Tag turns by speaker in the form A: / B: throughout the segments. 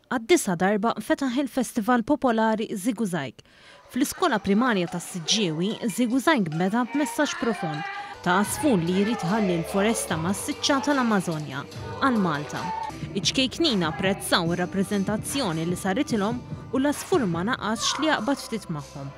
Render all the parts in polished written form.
A: Għad-disa' darba fetaħ il-festival popolari Żigużajg. Fl-iskola primarja tas-Siġġiewi, Żigużajg beda b'messaġġ profond ta' għasfur li jrid iħalli l-foresta massiċċa tal-Amażonja għal Malta. Iċ-ċkejknin apprezzaw ir-rappreżentazzjoni li saritilhom u l-għasfur ma naqasx li jaqbad ftit magħhom.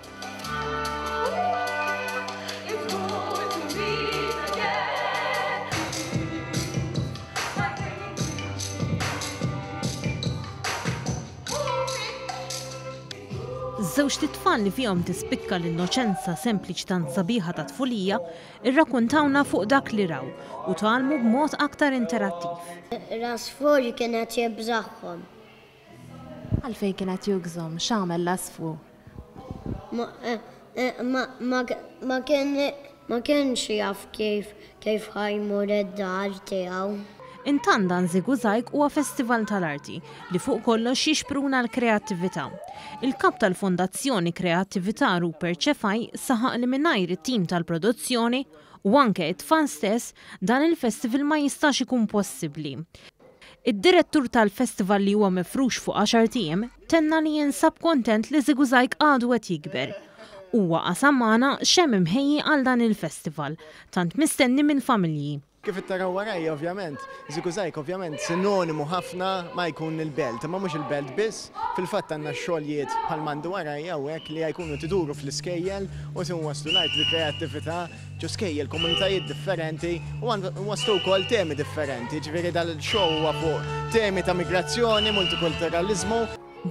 A: Żewġt itfal li fihom tispikka l-innoċenza sempliċi tant sabiħa tat-tfulija rrakuntawna fuq dak li raw u tgħallmu b'mod aktar interattiv.
B: L-għasfur kien qed jibżagħhom.
A: Għalfejn kien qed jugżhom? X'għamel l-għasfur?
B: Ma kienx jaf kif kif ħa jmur id-dar tiegħu.
A: Intant dan Żigużajg huwa festival tal-arti li fuq kollox jixpruna l-kreattività. Il-Kap tal-Fondazzjoni Kreattività Rupert Cefai saħaq li mingħajr it-tim tal-produzzjoni u anke it-tfal stess dan il-festival ma jistax ikun possibbli. Id-direttur tal-festival li huwa mifrux fuq għaxart ijiem tenna li jinsab kontent li Żigużajg għadu qed jikber. Huwa qasam magħna x'hemm imħejji għal dan il-festival, tant mistenni mill-familji.
C: Kif qed taraw warajja ovvjament, Żigużajg ovvjament sinonimu ħafna ma jkun il-belt, imma mhux il-belt biss, fil-fatt għandna xogħlijiet bħal m'għandi warajja hawnhekk li jkunu tiduru fl-iskejjel u se nwasslu l-art l-kreattività ġo skejjel, komunitajiet differenti u nwasslu wkoll temi differenti, jiġifieri dal-show huwa fuq temi ta' migrazzjoni, multikulturaliżmu.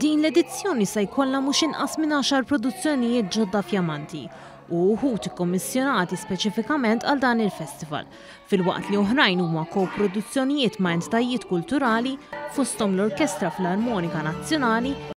A: Din l-edizzjoni se jkollha mhux inqas minn għaxar produzzjonijiet ġodda fjamanti u wħud ikkommissjonati speċifikament għal dan il-festival, filwaqt li oħrajn huma ko-produzzjonijiet ma' entitajiet kulturali fosthom l-Orkestra Filarmonika Nazzjonali,